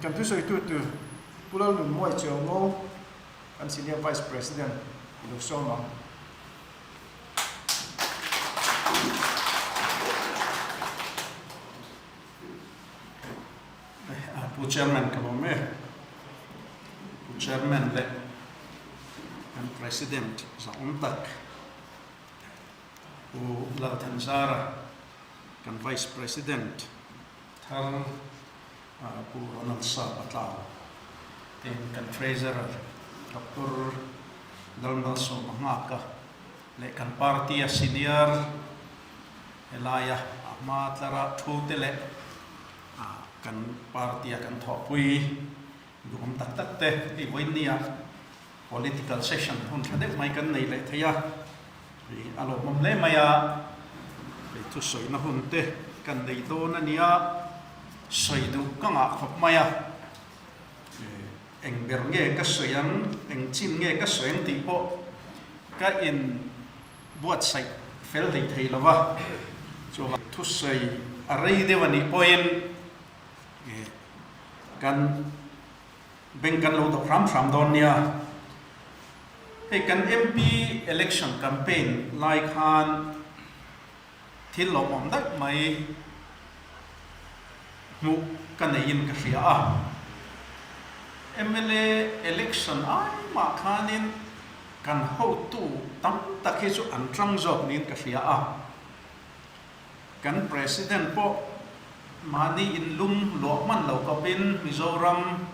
Kan thusawitu tur Pu Lalnunmuai Chuango, kan Senior Vice President i lo sawm ang. Pu Chairman ka lawm e. Pu Chairman leh kan President zahawm tak Pu Lalthanzara, kan Vice President thar Pu Ronald Sapa Tlau, tin kan Treasurer Doctor Lalmalsawma Nghaka leh kan party-a senior helaia a hma tlara thu te leh kan party-a kan thawhpui duhawm tak tak te hei vawinia political session hun tha deuh mai kan nei leh thei a, a lawmawm hle mai a, hei thusawina hun te kan nei dawn a nia, sawi duh ka ngah khawp mai a, eng ber nge ka sawi ang, eng chin nge ka sawi ang tih pawh ka in buatsaih fel hlei thei lo va, chuan thusawi a rei deuh a nih pawhin kan. Bank kan lo dawk hram hram dawn nia. Hei kan MP election campaign lai khan thil lawmawm daih mai hmuh ka neiin ka hria a. Mla election ai mah khanin kan hotu tam tak hi chu an tang zawk niin ka hria a. Kan President pawh mahni in lum luah hman lo kawpin Mizoram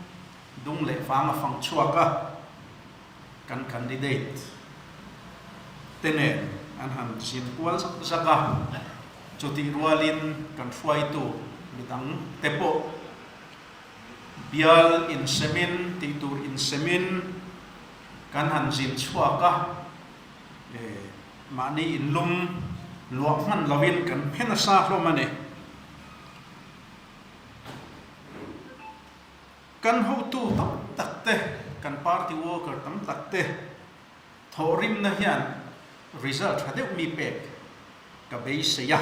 dung leh vang a fang chhuak a, kan candidate te nen an han zin kual zak zak a, chutih rualin kan hruaitu midang te pawh bial insemin tihtur insemin kan han zin chhuak a. Mahni inlum luah hman loin kan phe nasa hlawm a ni. Kan hotu tam tak te, kan party worker tam tak te thawhrimna hian result tha deuh mi pek ka beisei a.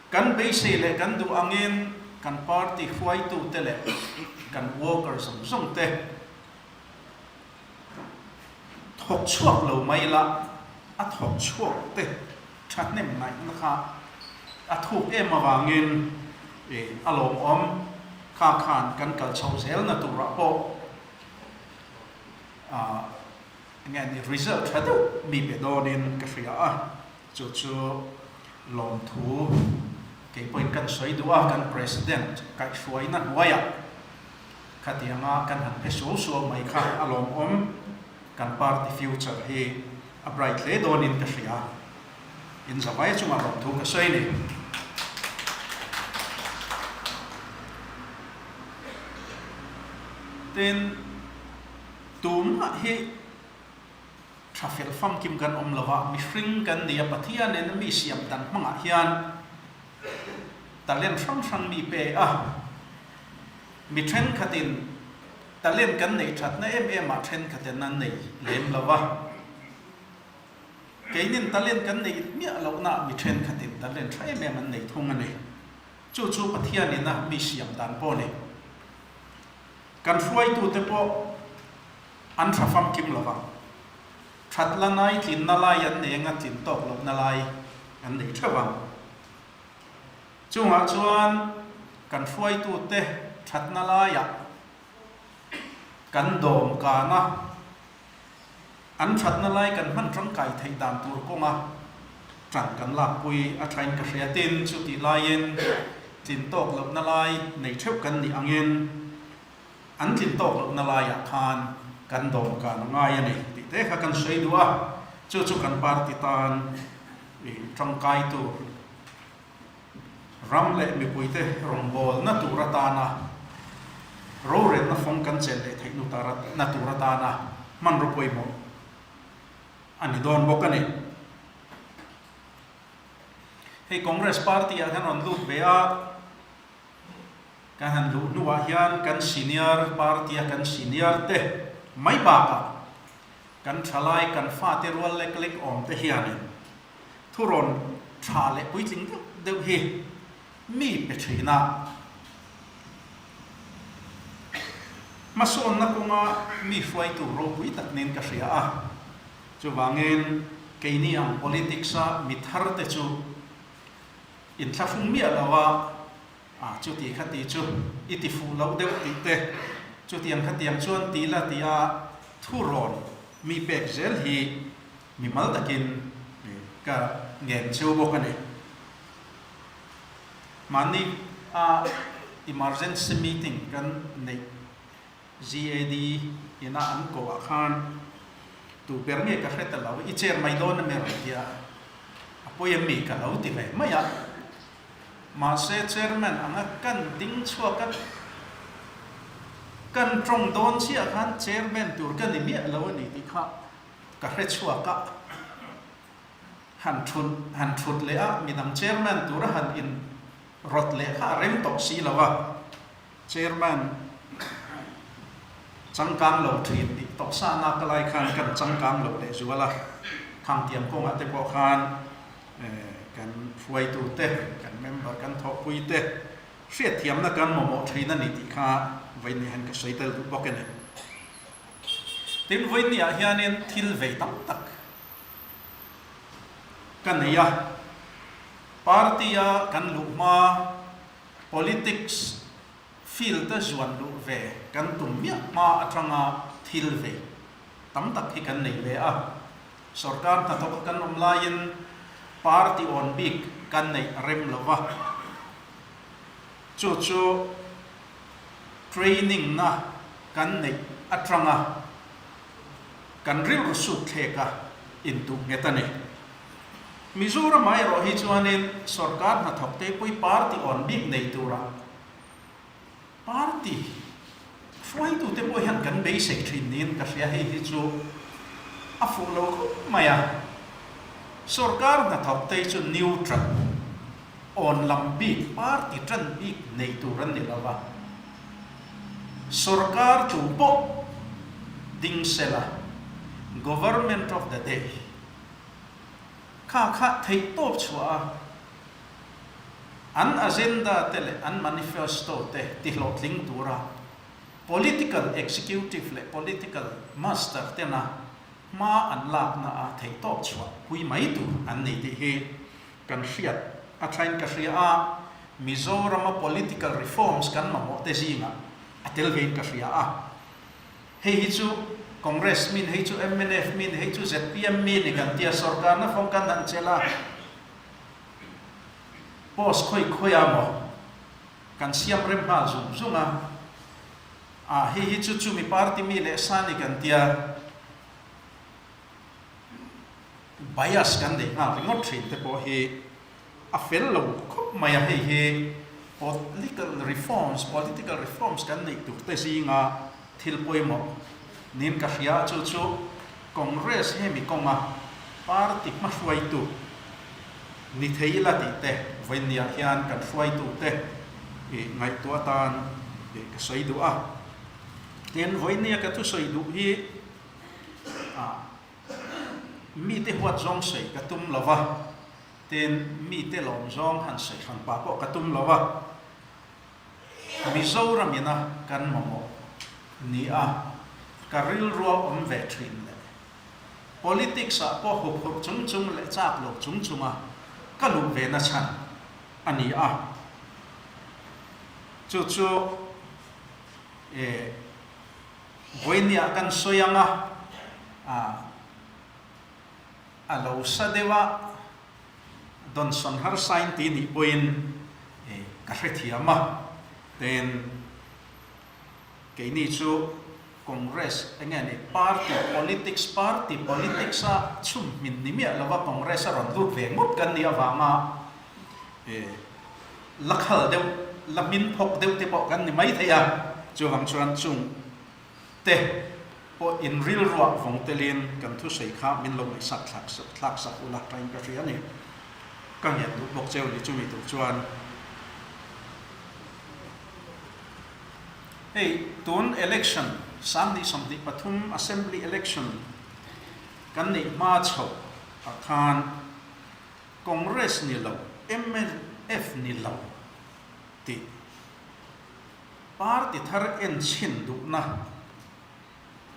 Kan beisei leh kan duh angin kan party hruaitute leh kan worker zawng zawng te Thawk chhuak lo mai la, a thawk chhuak te thahnem ngaihna kha a thuk em avangin a lawmawm. Kha khan kan kal chhoh zelna turah pawh enge ni result tha deuh mi pe dawnin ka hria a, chu chu lawmthu kei pawhin kan sawi duh a, kan President kaihhruaina hnuaiah. Khatianga kan han phe suau suau mai kha a lawmawm, kan party future hi a bright hle dawnin ka hria. In zavai chungah lawmthu ka sawi ni. Tin, tumah hi tha fel famkim kan awm lo a, mihring kan ni a, Pathianin mi siam dan hmangah hian talent hrang hrang mi pe a, Mi thenkhatin talent kan neih thatna em em ah thenkhatin an nei lem lo a. Keinin talent kan neih miah lohna ah mi thenkhatin talent tha em em an nei thung a ni. Chu chu Pathianin a mi siam dan pawh a ni. Kan hruaitute pawh an tha famkim lo vang. That la nai tlinna lai an nei anga tlin tawk lohna lai an nei theuh ang. Chungah chuan kan hruaitute thatna laiah kan dawm kan a, an thatna lai kan hman tangkai theih dan tur kawnga tan kan lakpui a thain ka hria. Tin, chutih laiin tlin tawk lohna lai nei theuh kan nih angin an tlin tawk lohna laiah khan kan dawm kan a ngai a ni tih te kha kan sawi duh a, chu chu kan party tan tangkai tur. Ram leh mipuite rawngbawlna tur atana rorelna fawng kan chelh leh theih na tur atana hmanraw pawimawh a ni dawn bawk a ni. Hei Congress party ah hian rawn lut ve a, kan han luh hnuah hian kan senior party a kan senior te mai bakah kan thalai kan fate rual lek lek awm te hianin Thurawn tha leh puitling deuh deuh hi mi pe thin a. Hmasawnna kawnga mi hruaitu ropui tak nen ka hria a, chuvangin keini ang politics-a mi thar te chu inthlahrung miah lo a, a chuti kha ti chu i ti fuh loh deuh tih te, chutiang khatiang chuan ti la tia thurawn mi pek zel hi mimal takin ka ngen cheu bawk a ni. Mahni a emergency meeting kan neih GAD ina an koh ah khan tu ber nge ka hre ta lo, i chair mai dawn a mi rawn tia a pawi a mi ka lo ti ve mai a. Mahse chairman anga kan ding chhuak a, kan tawng dawn chiah khan chairman tur ka ni miah lo a ni tih kha ka hre chhuak a. Han thut han thut leh a, midang chairman tura han in rawt leh kha a rem tawh si lo a, chairman changkang lo thin tih tawh sa nak lai khan kan changkang lo leh zual a, Thangtiam kawngah te pawh khan kan hruaitu te, kan member kan thawhpui te hriatthiamna kan mamawh thin a ni tih kha vawiin hian ka sawi tel duh bawk a ni. Tin, vawiin niah hianin thil vei tam tak Ka nei a, party-a kan luh hma politics field-a zuan luh ve kan tum miah hma atanga thil ve tam tak hi kan nei ve a. Sorkar hnathawka kan awm laiin party awn bik kan neih a rem lo va, chu chu training-na kan neih atanga Kan rilru sut thlek a intuh nghet a ni. Mizoramah erawh hi chuanin sorkar hnathawk te pawh hi party awn bik nei tura party hruaitute pawh hian kan beisei thin niin ka hria. Hei hi chu a fuh lo khawp mai a. Sorkar hnathawk te hi chu neutral, awn lam bik, party tan bik nei tur an ni lo va. Sorkar chu pawh ding sela, Government of the day, kha kha theih tawp chhuah a, an agenda te leh an manifesto te tihlawhtling tura political executive leh political master tena hma an lakna a theih tawp chhuah pui mai tur an ni tih hi kan hriat a thain ka hria a, Mizorama political reforms kan mamawh te zingah a tel vein ka hria a. Hei hi chu Congress min, hei chu mnf min, hei chu zpm mi ni kan tia, sorkarna fawng kan han chelh a, post khawi khawi a maw kan siam rem nghal zung zung a, ah hei hi chu chumi party mi leh sa ni kan tia, Bias kan neih nghal ringawt thin te pawh hi a fel lo khawp mai a, hei hi political reforms, political reforms kan neih tur te zinga thil pawimawh niin ka hria a, chu chu Congress hemi kawnga party hmahruaitu ni thei ila tih te vawiinniah hian kan hruaitu te ngaihtuah atan ka sawi duh a. Tin, vawiinnia ka thusawi duh hi Mite huat zawng sawi ka tum lo va, tin mite lawm zawng han sawi hran pah pawh ka tum lo va. Mizoram ina kan mamawh ni a, ka rilrua awm ve thin leh politics ah pawh huphurh chung chung leh chak lo chung chunga ka luh ve na chhan a ni a. Chu chu eh. Vawinia kan sawi ang a, a lo sa deuh a, dawnsawn harsain ti nih pawhin ka hrethiam a, tin keini chu Congress eng nge ni party politics party politics a chhum hmin ni miah lova Congress a rawn lut ve ngawt kan nih avanga la khal deuh, la hmin phawk deuh te pawh kan ni mai thei a, chuvang chuan chung te pawh in rilruah vawng telin kan thusawi kha min lo ngaihsak thlak thlak sak ula tain ka hria a ni. Ka ngen duh bawk cheu ni chumi tur chuan hei tun election 2023 Assembly election kan neih hma chhoh ah khan Congress ni lo, mnf ni lo tih Party thar en chhin duhna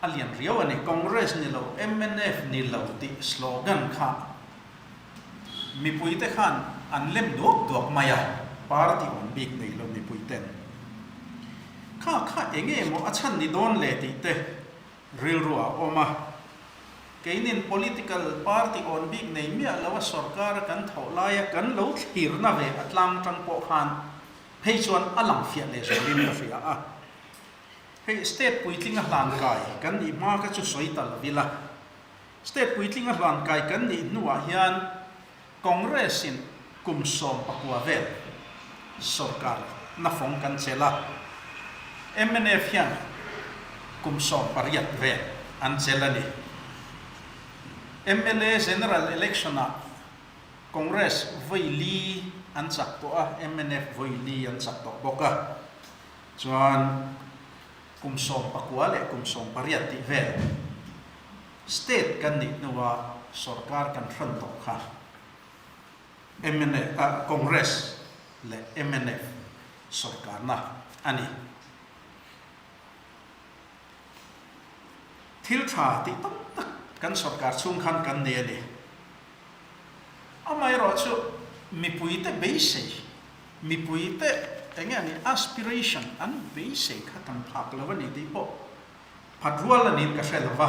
a lian riau a ni. Congress ni lo, mnf ni lo tih slogan kha mipuite khan an lem duak duak mai a, party awm bik nei lo mipuiten kha kha eng nge maw a chhan ni dawn le tih te rilru a awm a. Keinin political party awn bik nei miah lo a sorkar a kan thawh laia kan lo thlirna ve a tlang tang pawh khan phei chuan a lang fiah leh zualin ka hria a. Hei state puitlinga hlankai kan nih hma kha chu sawi ta lo ila. State puitlinga hlankai kan nih hnuah hian Congress in kum 19 vel sorkar na fawng kan chelh a, mnf hian kum 18 vel an chelh a ni. Mla General Election ah Congress vawi li an chak tawh a, mnf vawi li an chak tawh bawk a. Chuan kum 19 leh kum 18 tih vel state kan nih hnua sorkar kan hran tawh kha mnf ah Congress leh mnf sorkarna a ni. Thil tha tih tam tak kan sorkar chhung khan kan nei a ni. Amaherawhchu mipuite beisei Mipuite eng nge ni aspiration an beisei kha kan phak lo a ni tih pawh phat rual a niin ka hre lo va.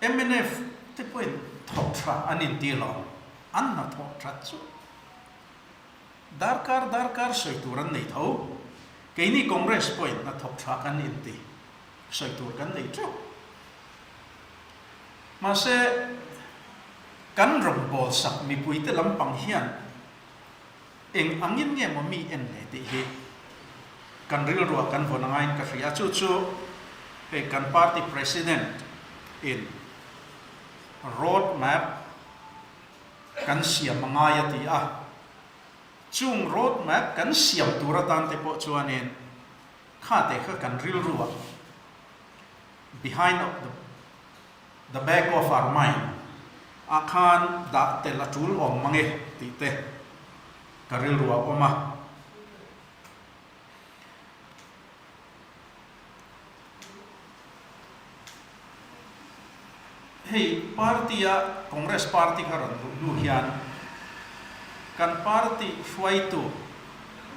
Mnf te pawhin thawk tha an inti lo, an hna thawk that chu darkar darkar sawi tur an nei tho. Keini Congress pawhin hna thawk tha kan inti sawi tur kan nei teuh. Mahse, kan rawngbâwl sak mipuite lampang hian eng angin nge maw mi en le tih hi kan rilruah kan vawn angaiin ka hria. Chu chu hei kan party president in road map kan siam angai a ti a, chung road map kan siam tur atan te pawh chuanin khate kha kan rilruah behind of the the back of our mind ah khan dah tel a tul awm mang e tih te ka rilru a awm a. Hei party a Congress party kha rawn luh hnu hian kan party hruaitu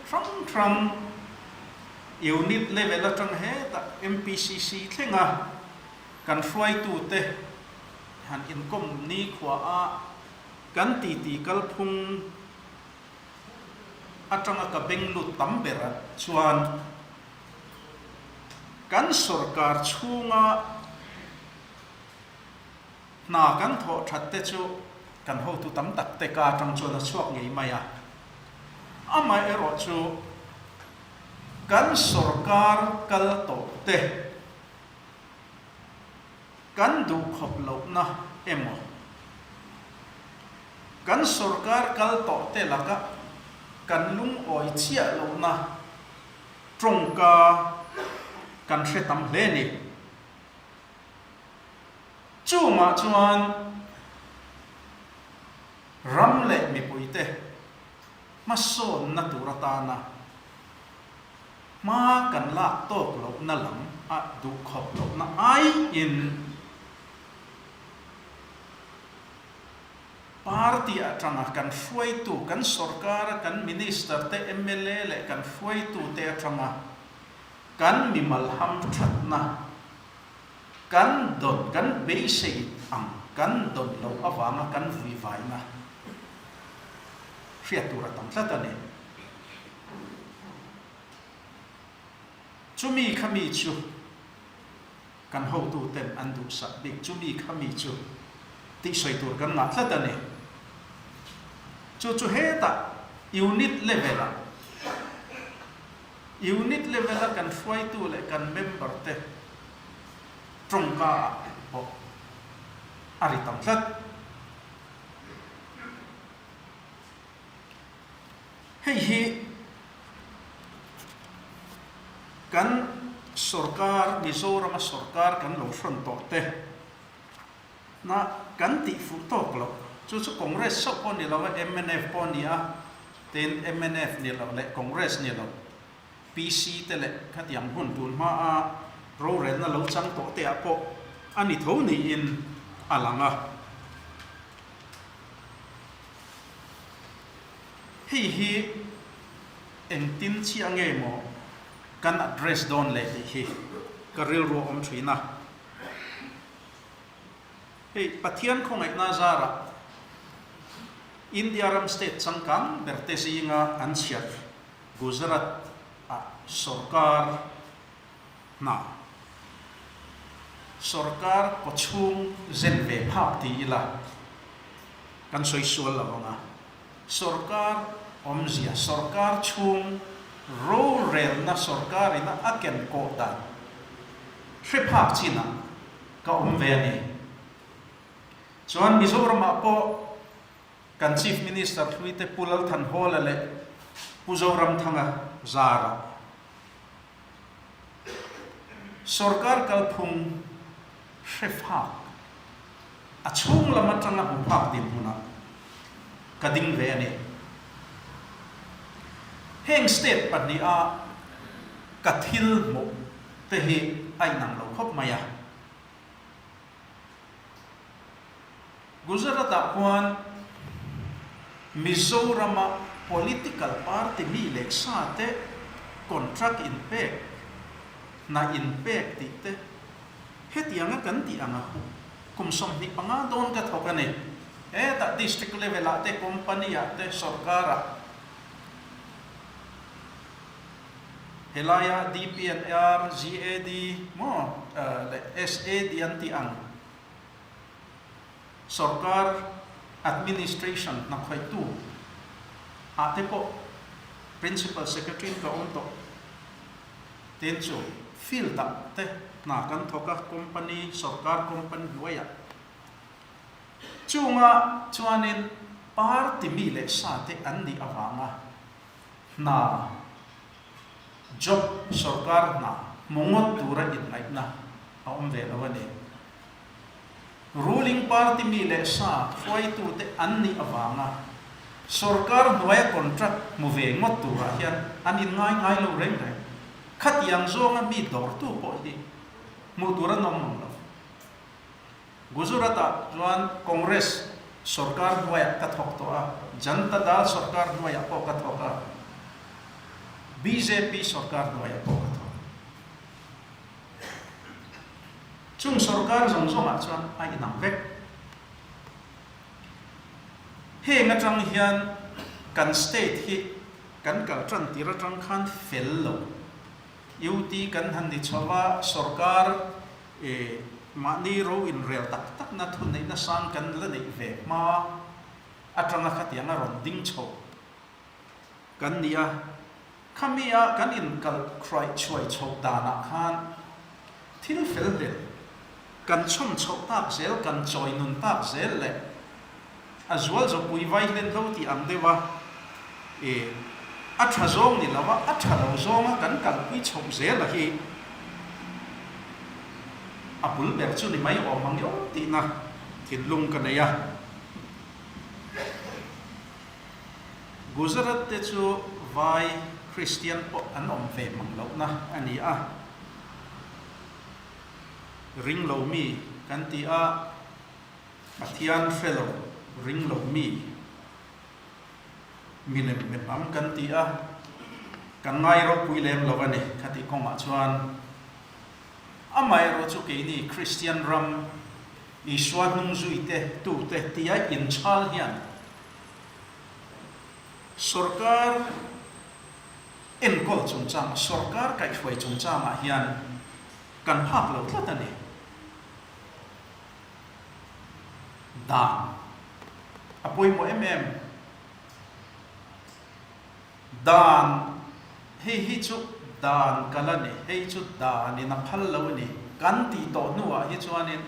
hrang hrang Unit level atang hetah MPCC thlenga kan hruaitute han inkawm nikhua a kan titi kalphung atanga ka beng lut tam berah chuan kan sorkar chhunga Hna kan thawh that te chu kan hotu tam tak te ka atang chuan a chhuak ngei mai a. Amaherawh chu kan sorkar kal tawh te kan duhkhawp lohna emaw, kan sorkar kal tawh te laka kan lungawi chiah lohna tawngka kan hre tam hle ni. Chungah chuan ram leh mipuite hmasawnna tur atana hma kan lak tawk lohna lam a duhkhawp lohna aiin party atanga kan hruaitu, kan sorkara kan minister te, mla leh kan hruaitute atanga kan mimal hamthatna Kan dawn, kan beisei ang kan dawn loh avanga kan vuivaina hriat tur a tam tlat a ni. Chumi kha mi chu kan hotuten an duhsak bik, chumi kha mi chu tih sawi tur kan ngah tlat a ni. Chu chu hetah unit level-ah, Unit level-a kan hruaitu leh kan member te tawngka ah pawh a ri tam tlat. Hei hi kan sorkar, Mizorama sorkar kan lo hrawn tawh te na kan tih fuh tawk loh. Chu chu Congress chauh pawh ni lo a, mnf pawh a ni a. Tin, mnf ni lo leh Congress ni lo, PC te leh khatiang hun tun hmaa rorelna lo chang tawh te ah pawh a ni tho niin a lang a. Hei hi engtin chiah nge maw kan address dawn leh tih hi ka rilru a awm thin a. Hei Pathian khawngaihna zarah India ram state changkang ber te zinga an chhiar Gujarat ah sorkar hna sorkar kawchhung zen ve phak ti ila kan sawi sual lo ang a, sorkar awmzia sorkar chhung rorelna sorkar ina a ken kawh dan hre phak chinah ka awm ve a ni. Chuan Mizoramah pawh kan Chief Minister hluite Pu Lalthanhawla leh Pu Zoramthanga zarah sorkar kalphung hre phak, a chhung lam atanga hmu phak dinhmunah ka ding ve a ni. Heng state pahniha ka thil hmuh te hi a inang lo khawp mai a. Gujarat-ah khuan Mizorama political party mi leh sa te contract inpek, hna inpek tih te hetianga kan tih ang a kum 25 dawn ka thawk a ni. Hetah district level-ah te, company-ah te, sorkar-ah Helaia DPNR, GAD maw leh SAD an tih ang sorkar administration hna khawihtu ah te pawh Principal Secretary in ka awm tawh. Tin chu field ah te hna kan thawk a, company, sorkar company hnuaiah. Chunga chuanin party mi leh sa te an nih avanga Hna, job, sorkar hna hmu ngawt tura inngaihna a awm ve lo a ni. Ruling party mi leh sa hruaitute an nih avanga sorkar hnuaia contract hmu ve ngawt turah hian an inngai ngai lo reng reng. Khatiang zawnga mi dawrtu pawh hi hmuh tur an awm ang lo. Gujarat-ah chuan Congress sorkar hnuaiah ka thawk tawh a, Janta Dal sorkar hnuaiah pawh ka thawk a, bjp sorkar hnuaiah pawh ka thawk. Chung sorkar zawng zawngah chuan a inang vek. Heng atang hian kan state hi kan kal tan tir atang khan fel lo. UT kan han ni chho a, sorkar E, mahni ro inrel tak takna thuneihna sang kan la neih ve hma atanga khatiang a rawn ding chho kan ni a, khami a kan inkalh hruai chhuai chhoh danah khan thil fel hlel kan chhawm chhoh tak zel, kan chawi nun tak zel leh A zual zawpui vai hlen lo tih ang deuh a, e, a tha zawng ni lo a, a tha lo zawnga kan kalpui chhoh zel a hi a bul ber chu ni mai awm ang emaw tihna thinlung ka nei a. Gujarat te chu vai Kristian pawh an awm ve mang lohna a ni a, ring lo mi kan ti a, Pathian hre lo, ring lo mi, milem be hnam kan ti a, kan ngai ropui lem lo a ni khatih kawngah chuan. Amaherawh chu keini Kristian ram Isua hnung zuite tute tia inchhal hian sorkar enkawl chungchangah, sorkar kaihhruai chungchangah hian kan phak lo tlat a ni. Dan a pawimawh em em. Dan, hei hi chu dan kal a ni, hei chu danin a phal lo a ni kan tih tawh hnuah hi chuanin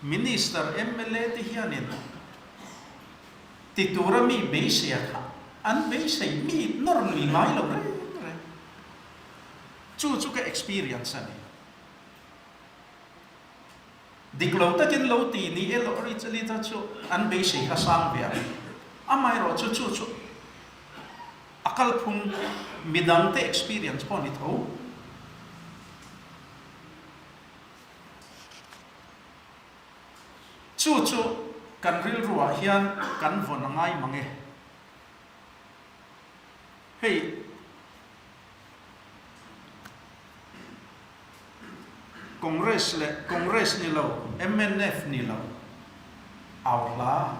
Minister, mla te hianin ti tura mi beisei a kha an beisei mi nawr lui ngai lo reng reng. Chu chu ka experience a ni. Dik lo takin lo ti ni e loh ri chali ta chu an beisei kha sang ve ang. Amaherawh chu chu chu kalphung midangte experience pawh a ni tho. Chu chu kan rilruah hian kan vawn a ngai mang e. Hei Congress leh Congress ni lo, mnf ni lo au hla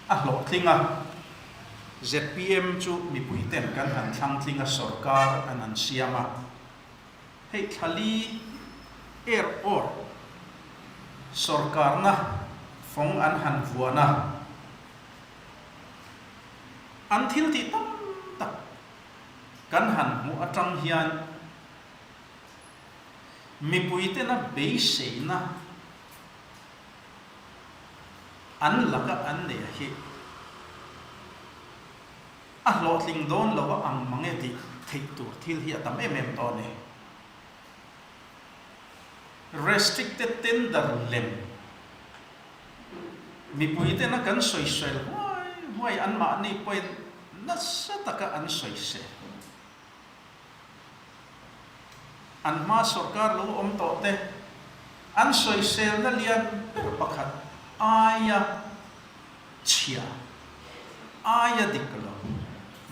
a hlawhtling a, zpm chu mipui ten kan han thlang tling a, sorkar an han siam a. Hei thlali er awr sorkarna fawng an han vuan a, an thil tih tam tak kan han hmuh atang hian mipuitena beiseina an laka an neih hi A hlawhtling dawn lo a ang mang e tih theih tur thil hi a tam em em tawh a ni. Restricted tender lem mipui tena kan sawisel huai huai anmahni pawhin nasa taka an sawisel. An hma sorkar lo awm tawh te an sawiselna lian ber pakhat aia chhia, aia dik lo,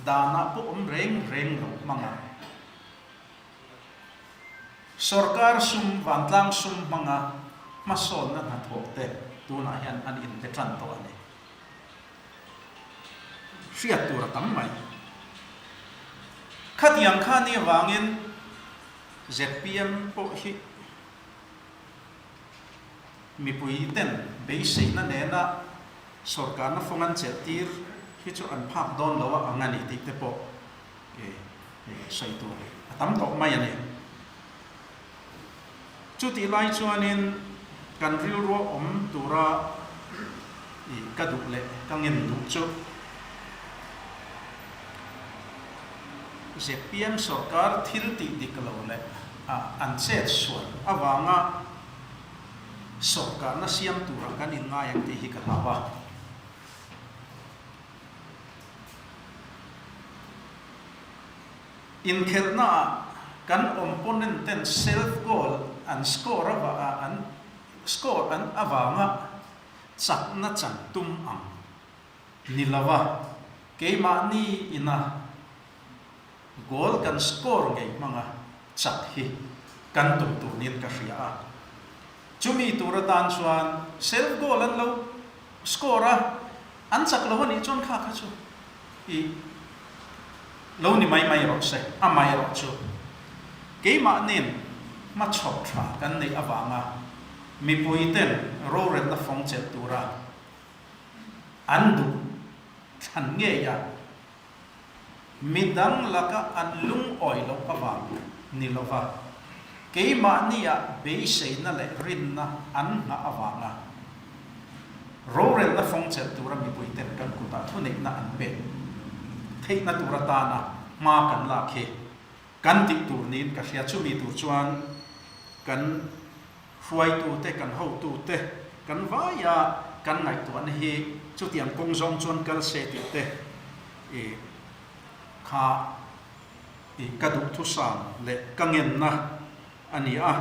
danah pawh awm reng reng lo hmang a. Sorkar sum, vantlang sum hmanga hmasawnna hnathawh te tunah hian an inpe tan tawh a ni. Hriat tur a tam mai. Khatiang kha ni avangin zpm pawh hi mipui ten beiseina nena sorkarna fawng an chelh tir hi chu an phak dawn lo a ang a ni tih te pawh sawi tur a tam tawh mai a ni. Chutih lai chuanin kan rilrua awm tura ka duh leh ka ngen duh chu zpm sorkar thil tih dik lo leh an chet sual avanga sorkarna siam tura kan inngai ang tih hi ka hlau a. Inkhelhnaah kan opponent ten self goal an score avanga an score an avanga chakna chan tum ang ni lova keimahni ina goal kan score ngei hmanga chak hi kan tum tur niin ka hria a. Chumi tur atan chuan self goal an lo score a, an chak lo anih chuan kha kha chu i lo ni mai mai rawh se, amaherawh chu keimahnin hmachhawp tha kan neih avanga mipuiten rorelna fawng chelh tura an duh thlan ngei a, Midang laka an lungawi loh avang ni lova, keimahnia beiseina leh rinna an nghah avanga rorelna fawng chelh tura mipuiten kan kutah thuneihna an pek theihna tur atana hma kan lak hi kan tih tur niin ka hria. Chumi tur chuan kan hruaitute, kan hotute, kan vaia kan ngaihtuahna hi chutiang kawng zawng chuan kal se tih te i kha i ka duhthusam leh ka ngenna a ni a.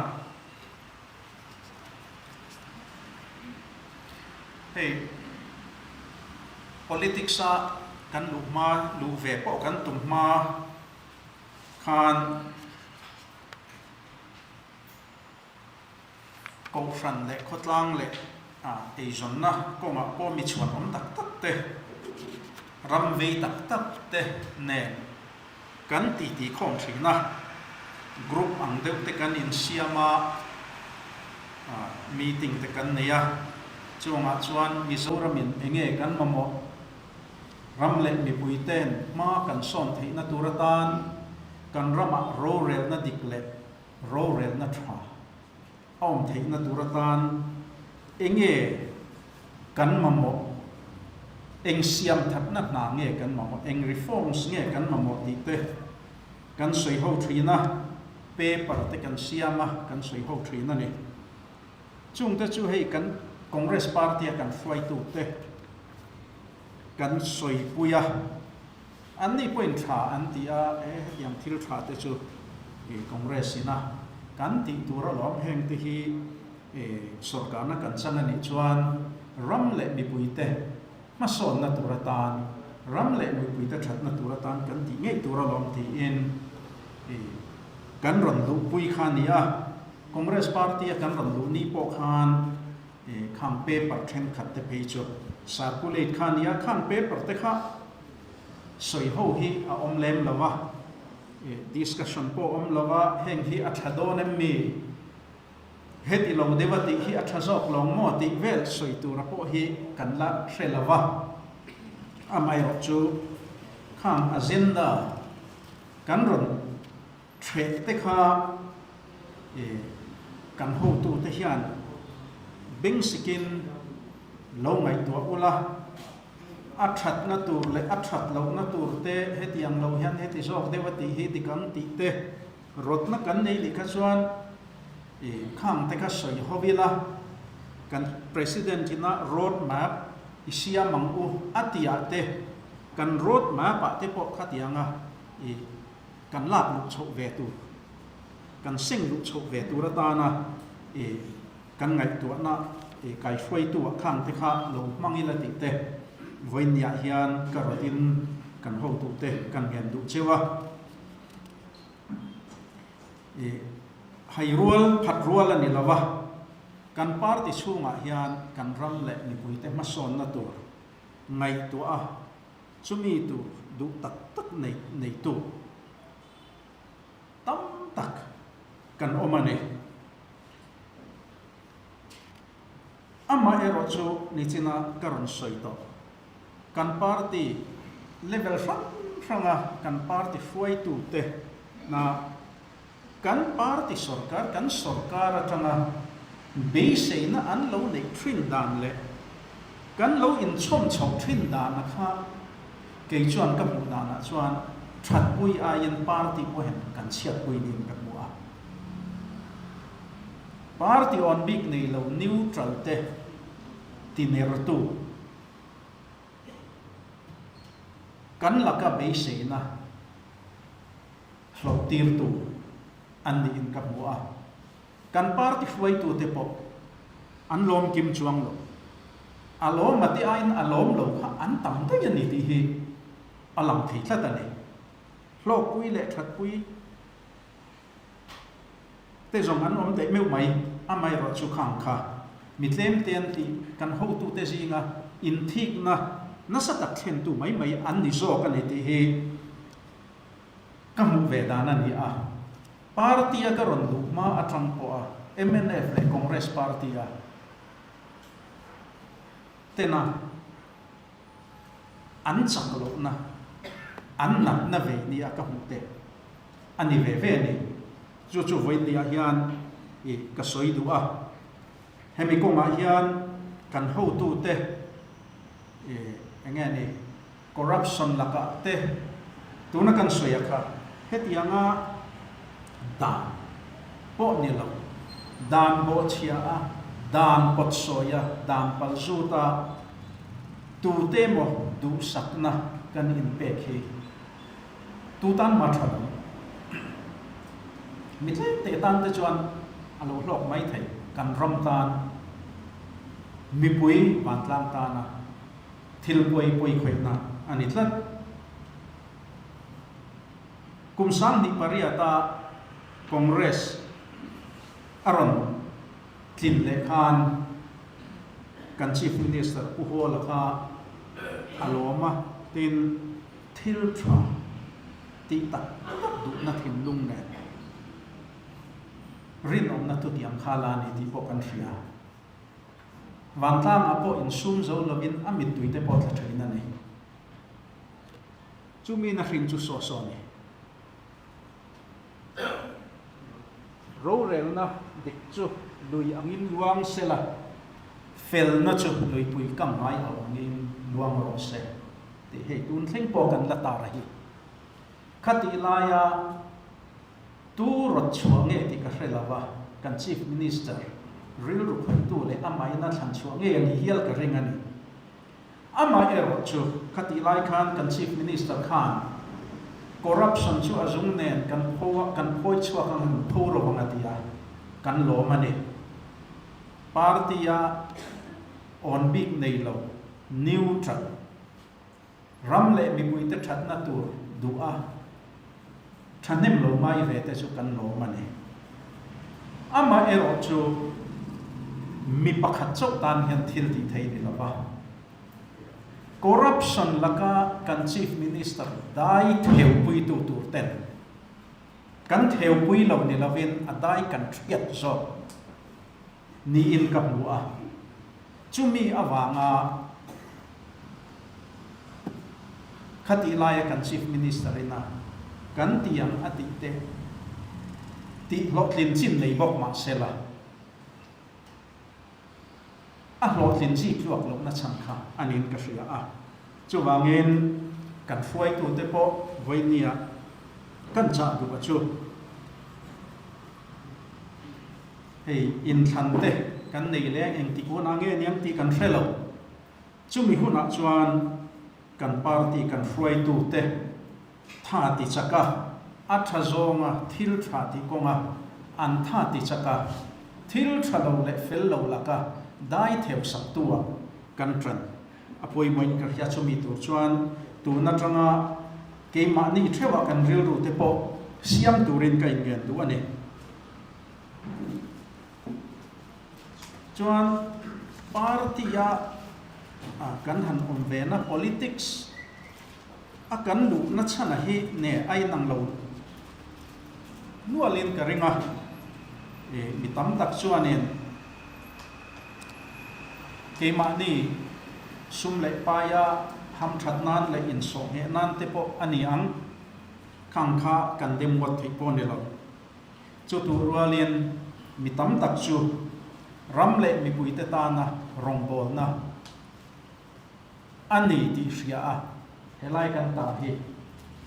Hei politics a kan luh hma, luh ve pawh kan tum hma khan, Kohhran leh khawtlang leh eizawnna kawngah pawh mi chhuan awm tak tak te, ram vei tak tak te nen kan titi khawm thin a, group ang deuh te kan insiam a, meeting te kan nei a, chungah chuan Mizoramin enge kan mamawh, ram leh mipui ten hma kan sawn theihna tur atan kan ramah rorelna dik leh Rorelna tha a awm theihna tur atan enge kan mamawh, eng siam thatna hna nge kan mamawh, eng reforms nge kan mamawh tih te kan sawi ho thin a, paper te kan siam a, kan sawi ho thin a ni. Chungte chu hei kan Congress party a kan hruaitu te kan sawipui a. Anni pawhin tha an ti a, e hetiang thil tha te chu Congress ina kan tih tur alawm heng te hi sawrkarna kan chan a nih chuan ram leh mipuite hmasawnna tur atan, ram leh mipuite thatna tur atan kan tih ngei tur alawm tiin kan rawn luhpui kha a ni a. Congress party a kan rawn luh ni pawh khan khang paper thenkhat te phei chu circulate kha a ni a, khang paper te kha sawi ho hi a awm lem lo a, discussion pawh a awm lo a, heng hi a tha dawn em mi? Heti lo deuh a tih hi a tha zawk lo maw tih vel sawi tura pawh hi kan la hre lo a, amaherawh chu khang agenda kan rawn threh te kha kan hotute hian beng sikin lo ngaihtuah ula, a thatna tur leh a that lohna tur te hetiang lo hian heti zawk deuh a tih hi dik ang tih te Rawtna kan nei leh kha chuan i khang te kha sawi ho ila, kan President ina road map i siam ang u a tih ah te, kan road map ah te pawh khatianga i kan lak luh chhoh ve tur, kan seng luh chhoh ve tur atana i kan ngaihtuahna i kaihruaitu ah khang te kha lo hmang ila tih te vawiinniah hian ka rawtin kan hotute kan ngen duh cheu a. I hai rual phat rual a ni lo a, kan party chhungah hian kan ram leh mipuite hmasawnna tur ngaihtuah a, chumi tur duh tak tak nei neitu tam tak kan awm a ni. Amaherawh chu nichina ka rawn sawi tawh. Kan party level hrang hranga kan party hruaitute na kan party sorkar, kan sorkar atanga beiseina an lo neih thin dan leh kan lo inchhawm chhoh thin dana kha kei chuan ka hmuh danah chuan thatpui aiin party pawhin kan chhiatpui niin ka hmu a. Party awn bik nei lo neutral te tinertu. Kan laka beiseina hlawh tirtu an niin ka hmu a, kan party hruaitute pawh an lawm kim chuang lo. A lawm a te aiin a lawm lo kha an tam daih a ni tih hi a lang thei tlat a ni. Hlawkpui leh thatpui te zawng an awm daih meuh mai, amaherawh chu khang kha mi tlem te an tih kan hotute zinga inthikna nasa tak thlentu mai mai an ni zawk a ni tih hi ka hmuh ve dan a ni a. Party a ka rawn luh hma atang pawh a mnf leh Congress party a tena an chak lohna, an natna ve nia ka hmuh te a ni ve ve a ni. Chu chu vawiinniah hian i ka sawi duh a, hemi kawngah hian kan hotute i eng nge ni corruption lakah te tuna kan sawi a kha hetianga dan pawh ni lo, dan bawhchhia a, dan pawtsawi a, dan palzut a tute emaw duhsakna kan inpek hi Tu tan mah tha lo. Mi tlem teh tan te chuan a lo hlawk mai thei. Kan ram tan, mipui vantlang tana thil pawi pawi khawihna a ni tlat. Kum 2008 a Congress a rawn tlin leh khan kan Chief Minister Pu Hawla kha a lawm a, tin, Thil tha tih tak tak duhna thinlung nen rinawmna thutiang kha la ni tih pawh kan hria. Vantlangah pawh insum zo lovin a mittui te pawh tla thain a ni. Chumi na hrin chu saw saw a ni. Rorelna dik chu lui angin luang se la, felna chu luipui kam ngai lo angin luang rawh se tih hei tun thleng pawh kan la tar a hi. Khatih laia tu rawt chhuah nge tih ka hre lo a, kan Chief Minister rilru khawihtu leh amahin a thlan chhuah ngei a nih hial ka ring a ni. Amaherawhchu khatih lai khan kan Chief Minister khan. Corruption chu a zung nen kan pho a, kan phawi chhuak ang an pho lo ang a ti a, kan lawm a ni. Party a awn bik nei lo, neutral, ram leh mipuite thatna tur duh a thahnem lo ngai ve te chu kan lawm a ni. Amaherawh chu mi pakhat chauh tan hian thil tih thei ni lo va. Corruption laka kan Chief Minister dai theupuitu tur ten kan theupui lo ni lovin a dai kan thiat zawk niin ka hmu a. Chumi avanga khatih laia kan Chief Minister ina kan ti ang a tih te tih hlawhtlin chin nei bawk mahsela, A hlawhtlin zik tluak lohna chhan kha a niin ka hria a. Chuvangin kan hruaitute pawh vawinia kan chah duh a chu hei inthlan te kan nei leng engtik hunah nge niang tih kan hre lo. Chumi hunah chuan kan party kan hruaitute tha ti chak a, a tha zawnga thil tha tih kawnga an tha ti chak a, thil tha lo leh fel lo laka dai theu saktu-a kan tan a pawimawhin ka hria. Chumi tur chuan tun atanga keimahni theuhah kan rilru te pawh siam turin ka inngen duh a ni. Chuan party-a kan han awm vena politics A kan luhna chhana hi ne a inang lo nualin ka ring a, e mi tam tak chuanin keimahni sum leh paia hamthat nan leh insawhngheh nan te pawh a ni ang, khang kha kan dem ngawt theih pawh a ni lo. Chu tur rualin mi tam tak chu ram leh mipuite tana rawngbawlna, A ni tih hria a, helai kan tar hi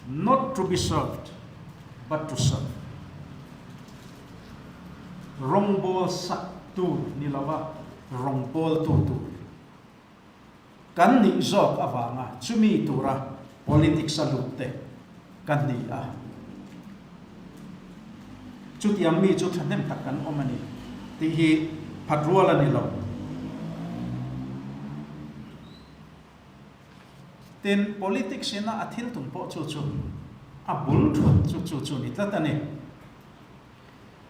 Not to be served but to serve, Rawngbâwl sak tur ni lova rawngbâwltu tur kan nih zawk avanga chumi tura politics a lut te kan ni a. Chutiang mi chu thahnem tak kan awm a ni tih hi phat rual a ni lo. Tin, politics ina a thil tum pawh chu chu a bul thut chu chu chu ni tlat a ni.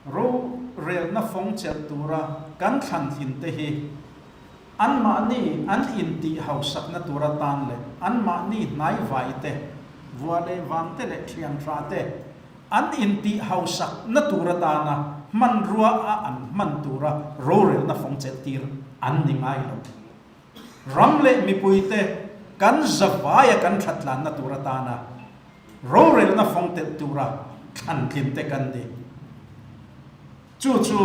Rorelna fawng chelh tura kan thlan thin te hi anmahni an intih hausakna tura tan leh anmahni hnaivai te, vua leh vang te leh thian tha te an intih hausakna tur atana hmanrua a an hman tura rorelna fawng chelh tir an ni ngai lo. Ram leh mipuite kan zavaia kan thatlanna tur atana rorelna fawng telh tura thlantlin te kan ni. Chu chu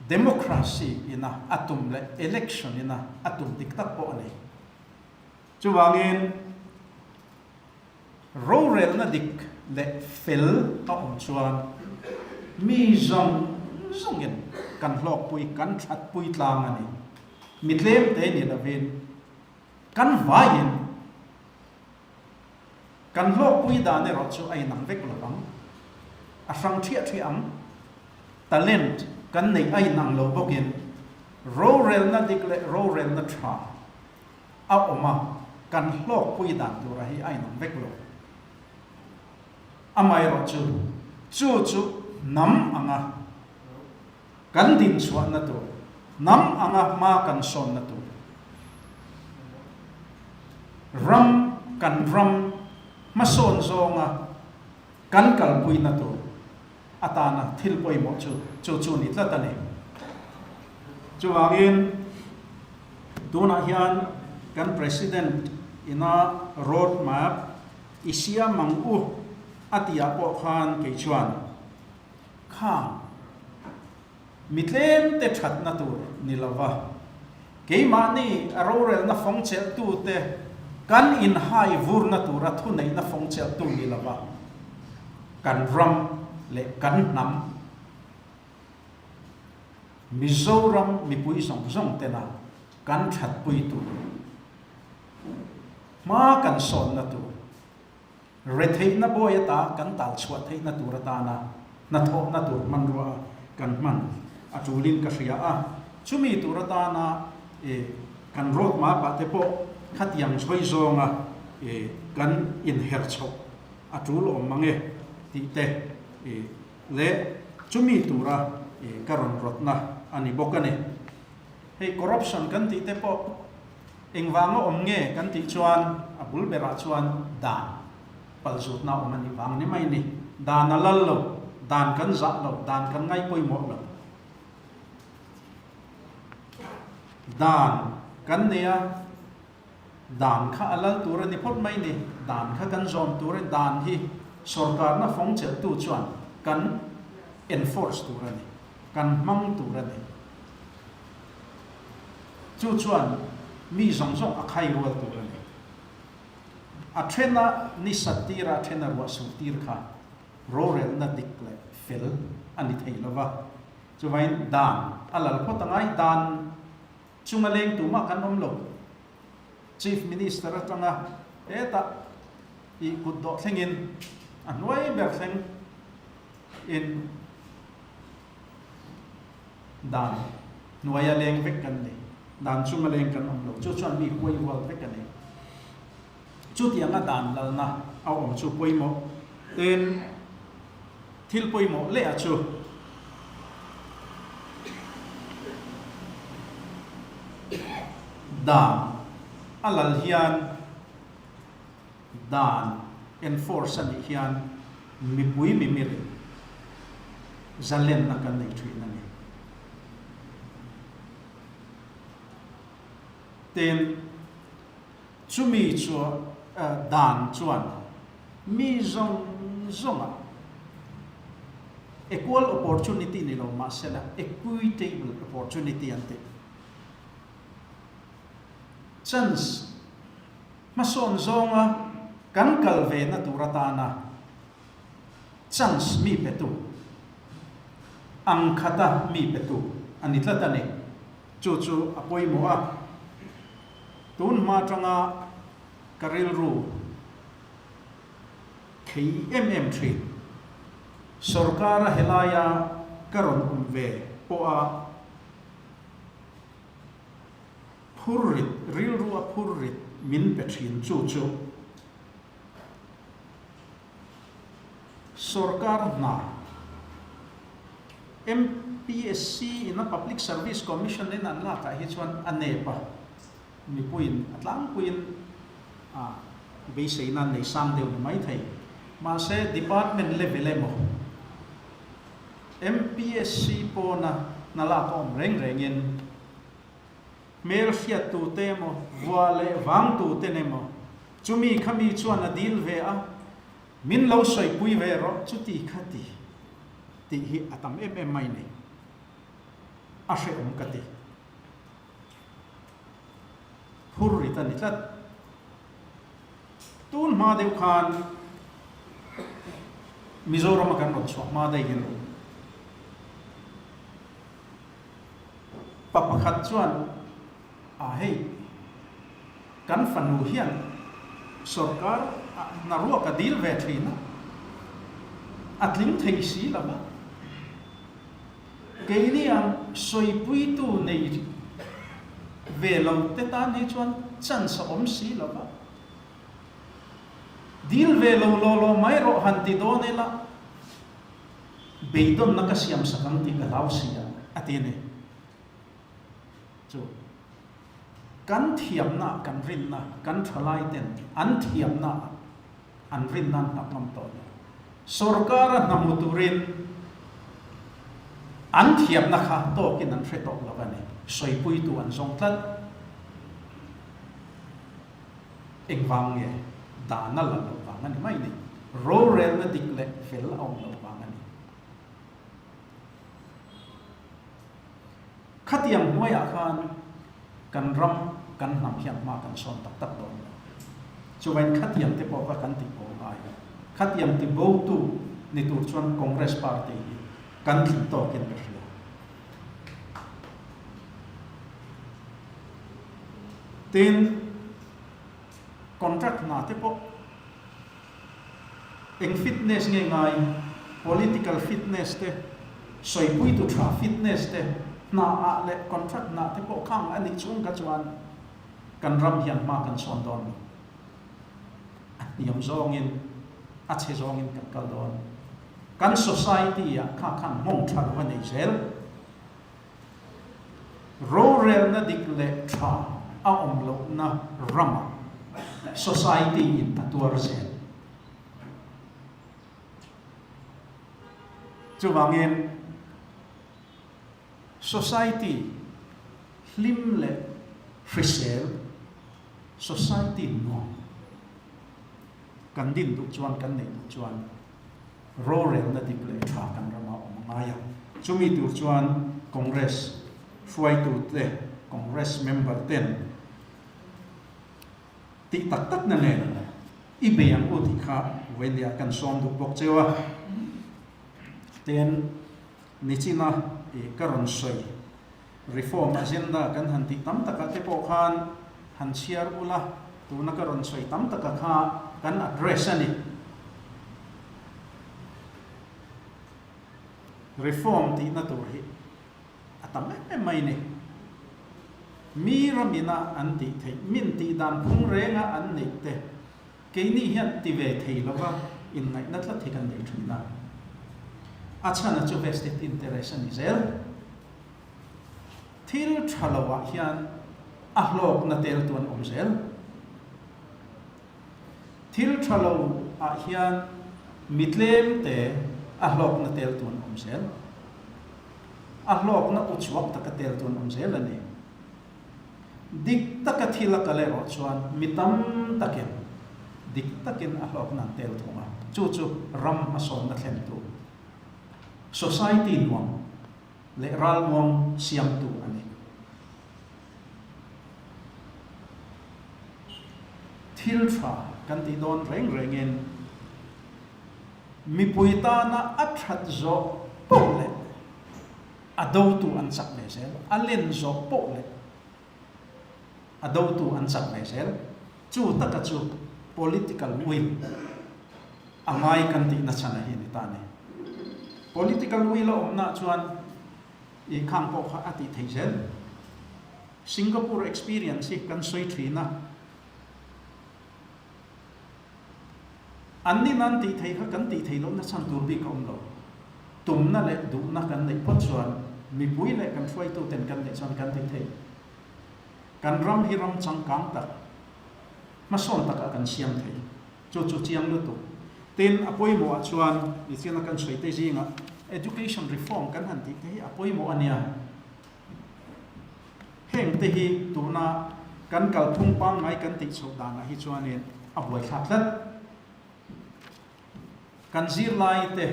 democracy ina a tum leh election ina a tum dik tak pawh a ni. Chuvangin rorelna dik leh fel a awm chuan mi zawng zawngin kan hlawkpui, kan thatpui tlang a ni. Mi tlem te ni lovin kan vaiin kan hlawkpui dan erawh chu a inang vek lo ang, a hrang thiah thiah ang. Talent kan neih a inang lo bawkin rorelna dik leh rorelna tha a awm a, kan hlawkpui dan tura hi a inang vek lo. Amaherawh chu, chu chu hnam anga kan dinchhuahna tur, hnam anga hma kan sawnna tur, ram kan ram hmasawn zawnga kan kalpuina tur atana thil pawimawh chu chu chu ni tlat a ni. Chuvangin tunah hian kan President ina road map i siam ang u a tihah pawh khan kei chuan kha mi tlemte thatna tur ni lova keimahni a rorelna fawng chelhtute kan inhai vurna tura thuneihna fawng chelhtu ni lova kan ram leh kan hnam Mizoram mipui zawng zawng tena kan thatpui tur, hma kan sawnna tur. Retheihna bawi ata kan tal chhuah theihna tur atana hnathawhna tur hmanrua kan hman a tulin ka hria a. Chumi tur atana kan road map ah te pawh khatiang chhawi zawnga kan inher chhoh a tul awm mang e tih te leh chumi tura ka rawn rawtna a ni bawk a ni. Hei corruption kan tih te pawh engvanga awm nge kan tih chuan a bul berah chuan dan palzutna awm a nih vang ni mai ni. Dan a lal lo, dan kan zah lo, dan kan ngaih pawimawh lo. Dan kan nei a, dan kha a lal tur a ni phawt mai ni. Dan kha kan zawm tur a ni, dan hi sorkarna fawng chelhtu chuan kan enforce tur a ni. Kan hmang tur a ni. Chu chuan mi zawng zawng a khai rual tur a ni. A thena ni sat tira a thena ruah sur tir kha rorelna dik leh fel a ni thei lo va. Chuvangin dan a lal phawt a ngai. Dan chunga leng tumah kan awm lo. Chief Minister atanga hetah ih kut dawh thlengin a hnuai ber thleng in dan hnuaia leng vek kan ni, dan chunga leng kan awm lo, chu chuan mi huai hual vek a ni. Chutianga dan lalna a awm chu pawimawh tin thil pawimawh leh a chu dan a lal hian Dan enforce a nih hian mipui mimir zalenna kan nei thin a ni. Tin, chumi chu dan chuan mi zawng zawngah equal opportunity ni lo mahsela equitable opportunity an ti. Chance. Hmasawn zawnga kan kal ve na tur atana chance mi petu, ang khata mi petu a ni tlat a ni. Chu chu a pawimawh a, tun hma atanga ka rilru khei em em thin. Sorkara helaia ka rawn awm ve pawha Phurrit, rilru a phurrit min pe thin chu chu Sorkar hna, MPSC in a Public Service Commission in an lakah hi chuan a nep a, mipuiin a tlangpuiin a beiseina an nei sang deuh ni maithei. Mahse Department level emaw MPSC pawna hna lak a awm reng rengin, Hmel hriat tute emaw, vua leh vang tuten emaw, chumi kha mi chuan a dil ve a, min lo sawipui ve rawh chuti kha ti tih hi a tam em em mai ni. A hrehawm ka ti. Phur rit a ni tlat. Tun hma deuh khan Mizorama kan rawn chhuah hma daihin Pa pakhat chuan, A hei, kan fanu hian sorkar ah hna ruak a dil ve thin a, a tling thei si lo va. Keini ang sawipuitu nei ve lo te tan hi chuan chance a awm si lo va. Dil ve lo law law mai rawh han ti dawn ila. Beidawnna ka siam sak ang tih ka hlau si a, a ti a ni. Chu kan thiamna, kan rinna, kan thalaiten an thiamna an rinna an hnap ngam tawh lo. Sorkara hna hmu turin an thiamna kha tawkin an hre tawh lo a ni. Sawipuitu an zawng tlat. Engvang nge dan a la loh vang a ni mai ni. Rorelna dik leh fel a awm loh vang a ni. Khatiang hnuaiah khan kan ram, kan hnam hian hma kan sawn tak tak dawn lo. Chuvain khatiang te pawh kha kan tih bo ngai a. Khatiang ti botu ni tur chuan Congress party hi kan tling tawkin ka hria. Tin, contract hna te pawh. Eng fitness nge ngai? Political fitness te, sawipuitu tha fitness te, hna ah leh contract hna te pawh khang a nih chhung kha chuan kan ram hian hma kan sawn dawn lo. A hniam zawngin, a chhe zawngin kan kal dawn. Kan society ah kha khan nghawng tha lo a nei zel. Rorelna dik leh tha a awm lohna ramah society in a tuar zel. Chuvangin society hlim leh hrisel, society nuam kan din duh chuan, kan neih duh chuan rorelna dik leh tha kan rama awm a ngai a. Chumi tur chuan Congress hruaitute, Congress member ten tih tak tak na nen i bei ang u tih kha Wendy-ah kan sawm duh bawk cheu a. Ten nichina i ka rawn sawi reform agenda kan han tih tam takah te pawh khan han chhiar ula, tuna ka rawn sawi tam taka kha kan address a ni. Reform tihna tur hi a tam em em mai ni. Mi ramina an tih theih, min tih dan phung renga an neih te, keini hian ti ve thei lova inngaihna tlat hi kan nei thin a. A chhana chu vested interest a ni zel. Thil tha loah hian a hlawkna tel tu an awm zel. Thil tha lo ah hian mi tlem te a hlawkna tel tu an awm zel. A hlawkna uchuak taka tel tu an awm zel a ni. Dik taka thil a kal erawh chuan mi tam takin dik takin a hlawkna an tel thung a, chu chu ram hmasawnna thlentu, society nuam leh ralmuang siamtu a ni. Thil tha kan tih dawn reng rengin mipui tana a that zawh poh leh a dotu an chak ve zel, a len zawh poh leh a dotu an chak ve zel. Chu taka chu political will a ngai kan tihna chhan a hi a ni ta a ni. Political will a awmnaah chuan I khang pawh kha a tih theih zel. Singapore experience hi kan sawi thin a. An ni nan tih theih kha kan tih theih lohna chhan tur bik a awm lo. Tumna leh duhna kan neih phawt chuan mipui leh kan hruaituten kan neih chuan kan ti thei. Kan ram hi ram changkang tak, hmasawn takah kan siam thei. Chu chu chiang lutuk. Tin, a pawimawhah chuan nichina kan sawi te zingah education reform kan han tih te hi a pawimawh a nia. Heng te hi tuna kan kalphung pangngai kan tih chhoh danah hi chuanin a buaithlak tlat. Kan zirlai te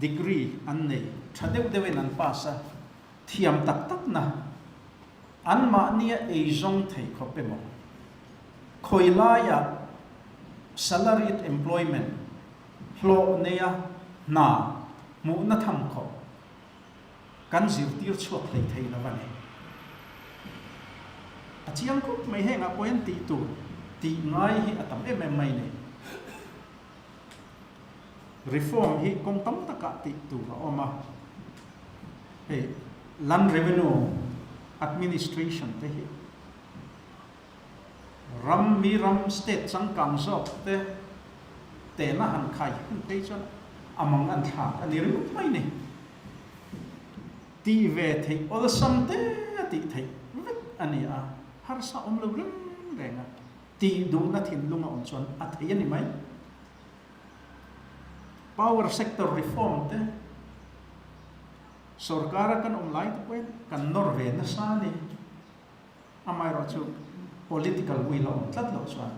degree an nei tha deuh deuhin an pass a, thiam tak takna anmahnia eizawng thei khawp emaw? Khawi laiah salaried employment, hlawh neia hna hmuhna tham khawp kan zirtir chhuak hlei thei lo a ni. A chiang khawp mai hengah pawh hian tih tur tih ngai hi a tam em em mai ni. Reform hi kawng tam takah tih tur a awm a, hei Land Revenue Administration te hi Ram mi ram state changkang zawk te tehna han khai hun phei chuan a mang an thlak a ni ringawt mai ni. Tih ve theih awlsam te a tih theih vek a ni a, harsa awm lo reng reng a, tih duhna thinlung a awm chuan a thei a ni mai. Power sector reform te sorkara kan awm lai te pawhin kan nawr ve nasa a ni. Amaherawh chu political will a awm tlat loh chuan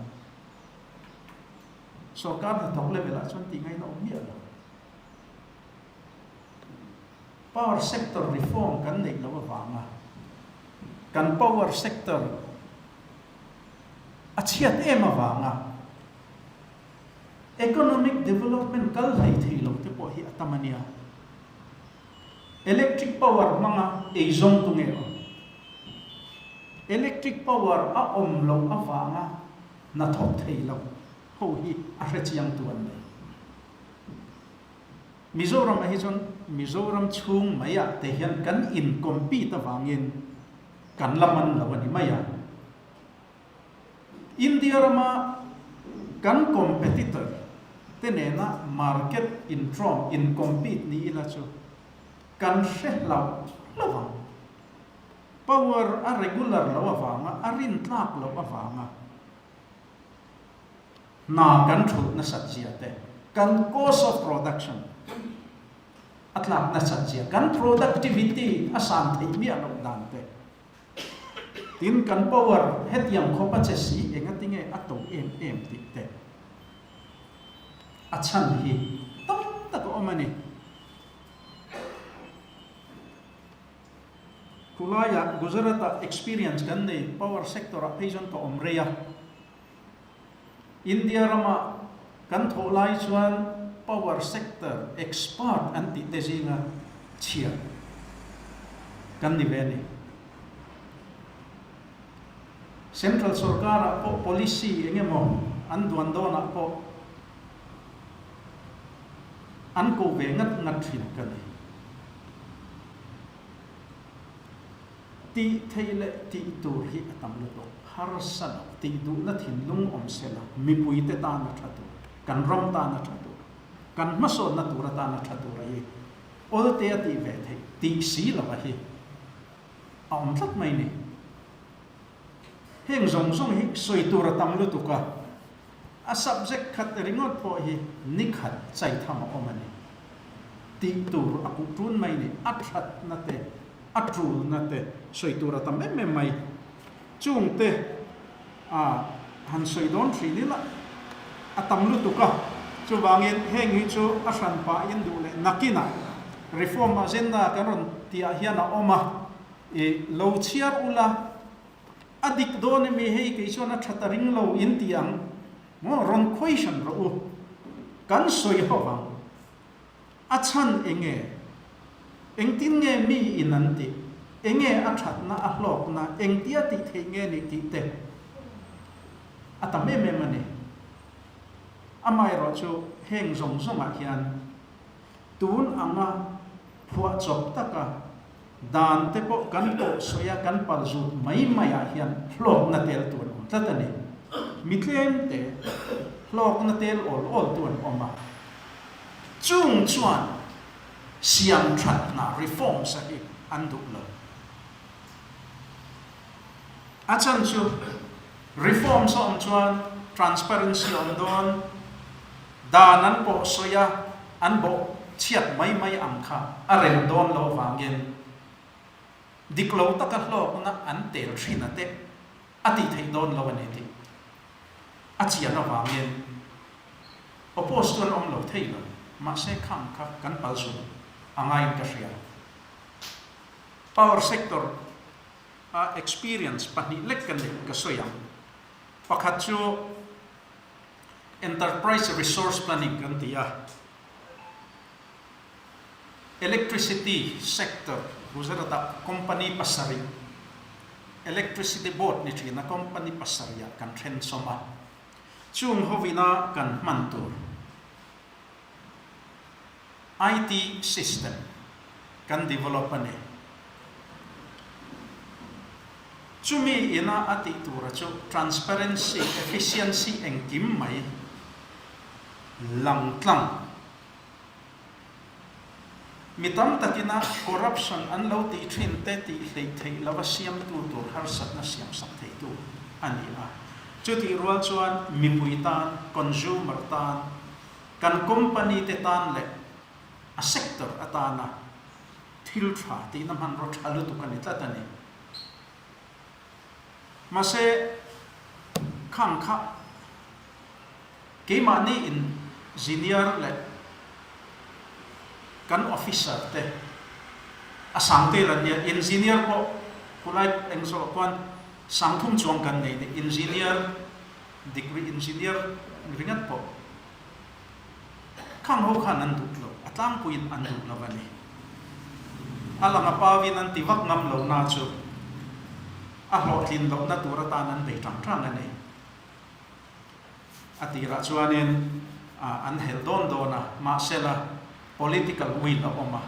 sorkar hnathawk level ah chuan tih ngaihna awm miah lo. Power sector reform kan neih loh avanga kan power sector a chhiat em avanga economic development kal hlei thei lo te pawh hi a tam a nia. Electric power hmanga eizawng tu nge awm? Electric power a awm loh avanga hnathawk thei lo ho hi a hre chiang tu an nei. Mizoram ah hi chuan Mizoram chhung mai ah te hian kan in compete avangin kan la man lo a ni mai a. India rama kan competitor te nena market intrawm, in compete ni ila chu kan hre hlauh hlauh ang. Power a regular lo avanga, a rintlak loh avanga hna kan thulh nasat zia te, kan cost of production a tlak nasat zia, kan productivity a san theih miah loh dan te, tin kan power hetiang khawp a che si engatinge a to em em tih te a chhan hi tam tak a awm a ni. Khulaiah Gujarat-ah experience kan nei, power sector-ah phei chuan ka awm rei a. India rama kan thawh lai chuan power sector expert an tih te zinga chhiar kan ni ve a ni. Central sorkarah pawh policy eng emaw an duan dawnah pawh an ko ve ngat ngat thin ka ni. Tih theih leh tih tur hi a tam lutuk. Harsa lo, tih duhna thinlung awm se la, mipuite tan a tha tur, kan ram tan a tha tur, kan hmasawnna tur atan a tha tur a hi awlte a tih ve theih tih si lova hi a awm tlat mai ni. Heng zawng zawng hi sawi tur a tam lutuk a. A subject khat ringawt pawh hi ni khat chai tham a awm a ni. Tih tur a kuh tun mai ni, a thatna te, a tulna te sawi tur a tam em em mai. Chung te a han sawi dawn thin ila a tam lutuk a, chuvangin heng hi chu a hran pahin duh leh nakinah reform agenda kan rawn tihah hian a awm a, i lo chhiar ula. A dik dawn emi hei kei chuan a tha ta ring lo in ti ang maw rawn question rawh u kan sawi ho vang a chhan enge engtin nge mi in an tih enge a thatna a hlawkna engtia tih theih nge ni tih te a tam em em a ni amaherawh chu heng zawng zawng ah hian tun anga phuahchawp taka Dan te pawh kan pawh sawi a, kan pal zut mai mai ah hian hlawkna tel tu an awm tlat a ni. Mi tlem te hlawkna tel awl awl tu an awm a. Chung chuan siam thatna, reforms, a hi an duh lo. A chhan chu reforms a awm chuan transparency a awm dawn, dan an pawh sawi a, an bawh chhiat mai mai ang kha a rem dawn lo avangin dik lo taka hlawkna an tel thin a te a tih theih dawn lo a ni tih a chian avangin oppose chu an awm lo thei lo, mahse khang kha kan pal zung a ngaiin ka hria. Power sector a experience pahnih lek ka neih ka sawi ang. Pakhat chu Enterprise Resource Planning kan ti a, Electricity sector Gujarat-ah company pasarih, Electricity Board ni thina company pasarihah kan then sawm a, chung hovina kan hman tur. IT system kan develop a ni. Chumi ina a tih tura chu transparency, efficiency engkim mai lang tlang. Mi tam takina corruption an lo tih thin te tih hleih theih lova siamtu tur harsatna siamsak theitu a ni a. Chutih rual chuan mipui tan, consumer tan, Kan company te tan leh a sector atana thil tha tihna hmanraw tha lutuk a ni tlat a ni. Mahse, khang kha keimahni engineer leh kan officer te a sang tel an nia, engineer pawh khulai eng zawh khuan sangthum chuang kan nei ni, engineer degree engineer ringat pawh khang ho khan an duh lo, a tlangpuiin an duh lo a ni. A lang a pauin an ti vak ngam lo na chu a hlawhtlin lohna tur atan an bei tang tang a ni. A tirah chuanin an helh dawn dawn a, mahsela. Political will a awm a,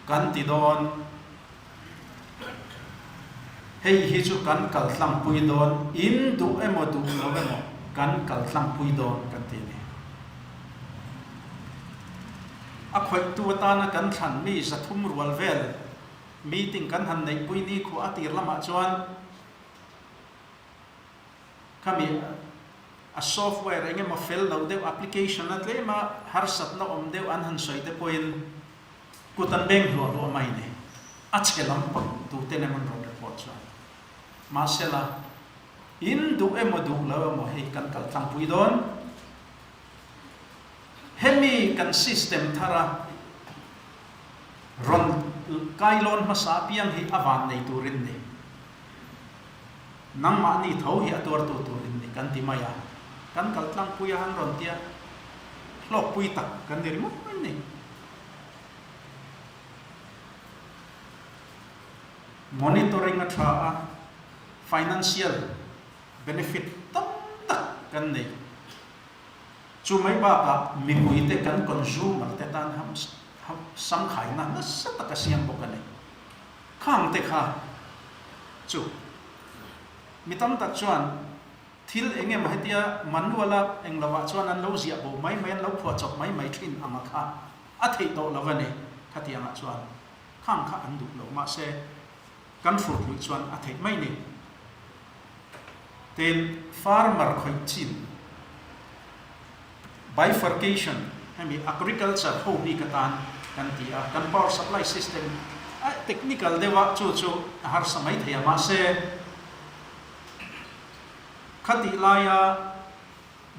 kan ti dawn. Hei hi chu kan kal tlangpui dawn, in duh emaw duh lo emaw kan kal tlangpui dawn kan ti a ni. A khawihtu atana kan thlan mi 300 rual vel meeting kan han neihpui nikhua a tir lamah chuan Khami a software eng emaw fel lo deuh application a tlema harsatna awm deuh an han sawi te pawhin kut an beng hluah hluah mai ni. A chhe lampang tuten emaw an rawn report chuan. Mahsela, in duh emaw duh lo emaw hei kan kal tlangpui dawn. Hemi kan system thara rawn kailawn hmasa apiang hi a van nei turin ni. Nangmahni tho hi a tuartu tur in ni kan ti mai a, kan kal tlangpui a han rawn tia hlawkpui tak kan ni ringawt mai ni. Monitoring a tha a, financial benefit tam tak kan nei. Chu mai bakah mipuite kan consumer te tan samkhaina nasa tak a siam bawk a ni. Khang te kha chu mi tam tak chuan thil eng emaw hetia manual a eng lovah chuan an lo ziah bo mai mai, an lo phuah chawp mai mai thin ang a kha a theih tawh lo a ni. Khatiangah chuan khang kha an duh lo mahse kan hrut luih chuan a theih mai ni. Tin, farmer khawih chin Bifurcation, hemi agriculture ho bik atan kan ti a, kan power supply system a technical deuh a, chu chu a harsa mai thei a, mahse khatih laia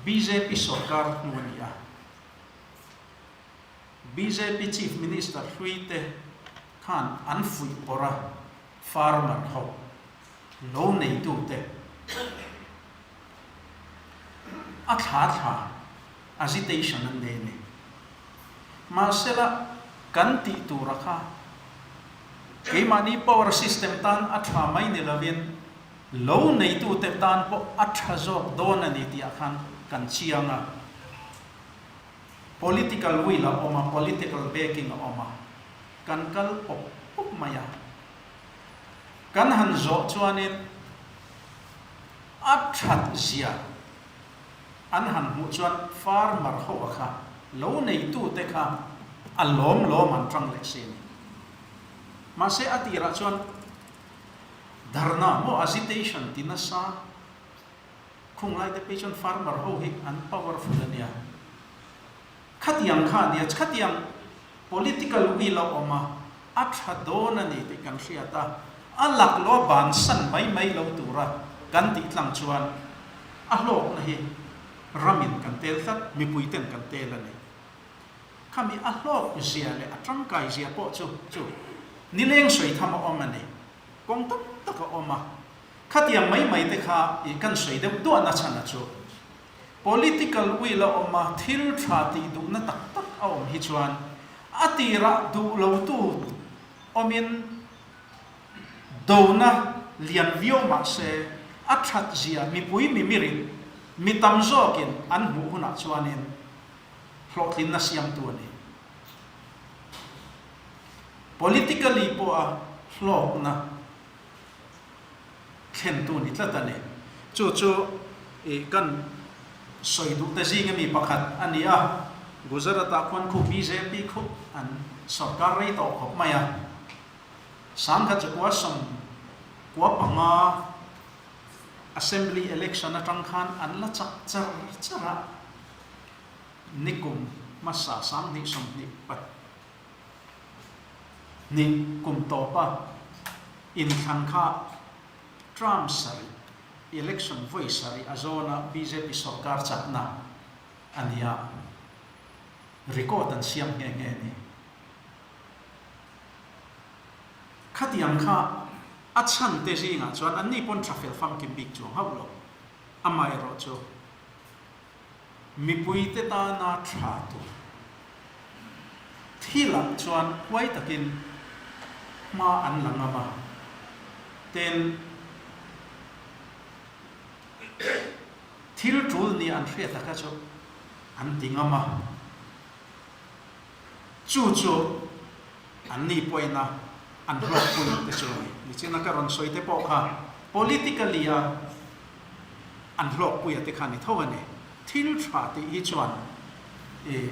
bjp sorkar hnu a ni a, bjp chief minister hlui te khan an fuih pawrh a, farmer ho, lo neitute. A thla thla agitation an nei a ni. Mahsela kan tih tura kha keimahni power system tan a tha mai ni lovin lo neitute tan pawh a tha zawk dawn a ni tih ah khan kan chiang a. Political will a awm a, political backing a awm a, kan kal pawp pawp mai a. Kan han zawh chuanin a that zia an han hmuh chuan farmer ho a kha lo neitute kha a lawm lawm an tang leh si a ni. Mahse a tirah chuan dharna maw agitation ti nasa khung laite phei chuan farmer ho hi an powerful a nia. Khatiang kha a nia, khatiang political will a awm a, a tha dawn a ni tih kan hriat a, a laklawh a bansan mai mai lo tura kan tih tlang chuan a hlawkna hi ramin kan tel tlat, mipuiten kan tel a ni. Khami a hlawk zia leh a tangkai zia pawh chu chu nileng sawi tham a awm a ni, kawng tam tak a awm a, khatiang mai mai te kha ih kan sawi deuh duah nachhan a chu. Political will a awm a, thil tha tih duhna tak tak a awm hi chuan a tirah duh lotu awmin dona lian viau mah se a that zia mipui mimirin mi tam zawkin an hmuh hunah chuanin hlawhtlinna siamtu a ni. Politically pawha hlawkna. Thlentu ni tlat a ni. Chu chu i kan sawi duh te zing ami pakhat a ni a, Gujarat-ah khuan khu bjp khu an sorkar rei tawh khawp mai a, Sangkhat chakua 95 Assembly election atang khan an la chak char char a, nikum hmasa 2020 Hnih kum tawpa inthlan kha term sarih, election vawi sarih a zawna bjp sorkar chakna a ni a, record an siam nghe nghe a ni. Khatiang kha a chhan te zingah chuan anni pawn tha fel famkim bik chuang hauh lo, amaherawhchu Mipuite tana tha tur thilah chuan huai takin hma an la ngam a, tin, thil tul nia an hriat taka chu An ti ngam a. Chu chu an ni pawhin a an hlawkpui te chu a ni. Nichina ka rawn sawi te pawh kha politically a an hlawkpui a te kha a ni tho a ni. Thil tha tih hi chuan i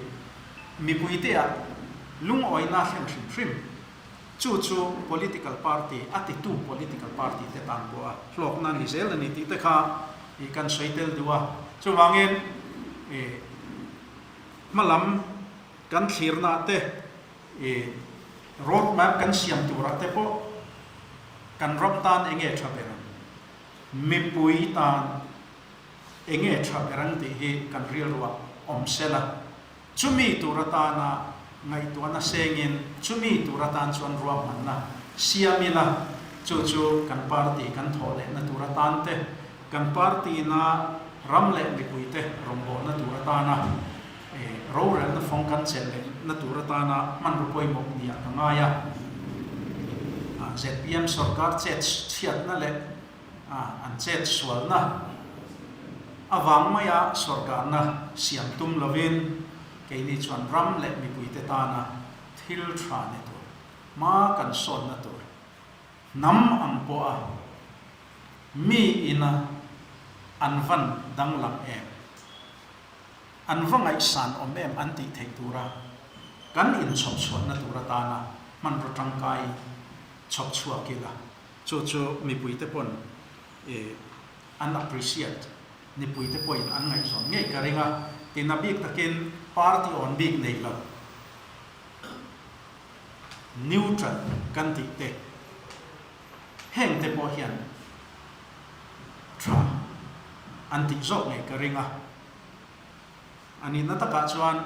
mipui te ah lungawina thlen hrim hrim. Chu chu political party a titu political party te tan pawh a hlawkna ni zel a ni tih te kha i kan sawi tel duh a. Chuvangin i hmalam kan thlirna te i road map kan siam turah te pawh kan ram tan enge tha ber ang, mipui tan enge tha ber ang tih hi kan rilruah awm sela. Chumi tur atana ngaihtuahna sengin chumi tur atan chuan ruahmanna siam ila, chu chu kan party kan thawh lehna tur atan te, kan party-na ram leh mipuite rawngbawlna tur atana rorelna fawng kan chelh lehna tur atana hmanraw pawimawh nia ka ngai a. Zpm sorkar chet chhiatna leh an chet sualna avang maia sorkarna siam tum lovin keini chuan ram leh mipuite tana thil tha ni tur, hma kan sawnna tur, hnam ang pawha mi ina an van danglam em, an va ngaihsan awm em an tih theih tura kan inchhawp chhuahna tur atana hmanraw tangkai chhawp chhuak ila. Chu chu mipuite pawn i an appreciate, mipuite pawhin an ngaihzawn ngei ka ring a, tina bik takin party awn bik nei lo, neutral kan tih te, heng te pawh hian tha an tih zawk ngei ka ring a. A nihna takah chuan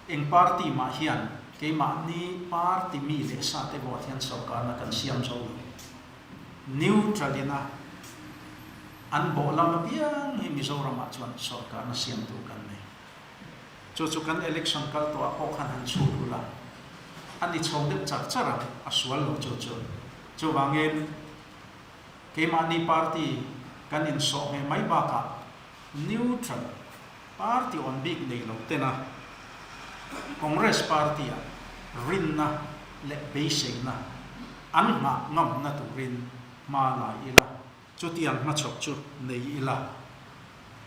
Eng party mah hian keimahni party mi leh sa te vote hian sorkarna kan siam zo lo. Neutral in a an bawh lam apiang hi Mizoramah chuan sorkarna siam tur kan nei. Chu chu kan election kal tawh ah pawh khan han chhut ula a ni chho deuh char char ang, a sual lo chu chu. Chuvangin keimahni party kan insawh ngheh mai bakah neutral Party awn bik nei lo tena Congress Party-ah rinna leh beiseina an nghah ngamna turin hma la ila, chutiang hmachhawp chu nei ila.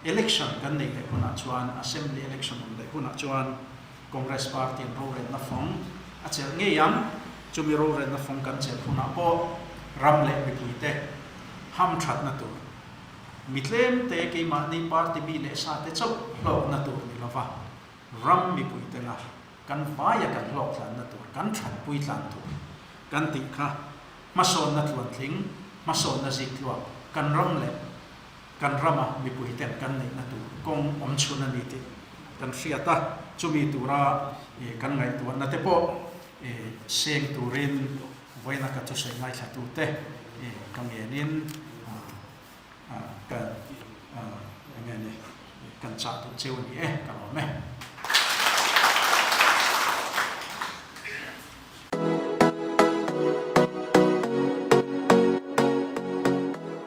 Election kan neih leh hunah chuan, Assembly election awm leh hunah chuan Congress Party-in rorelna fawng a chelh ngei ang. Chumi rorelna fawng kan chelh hunah pawh ram leh mipuite hamthatna tur Mi tlemte keimahni party mi leh sate chauh hlawkna tur ni lova, ram mipui tela kan vaia kan hlawk tlanna tur, kan thatpui tlan tur kan tih kha hmasawnna tluantling, hmasawnna ziktluak kan ram leh kan rama mipui ten kan neihna tur kawng awm chhun a ni tih kan hriat a, chumi tura kan ngaihtuahna te pawh seng turin vawiina ka thusawi ngaithlatute ka ngenin ka eng nge ni kan chah duh cheu a ni e, ka lawm e.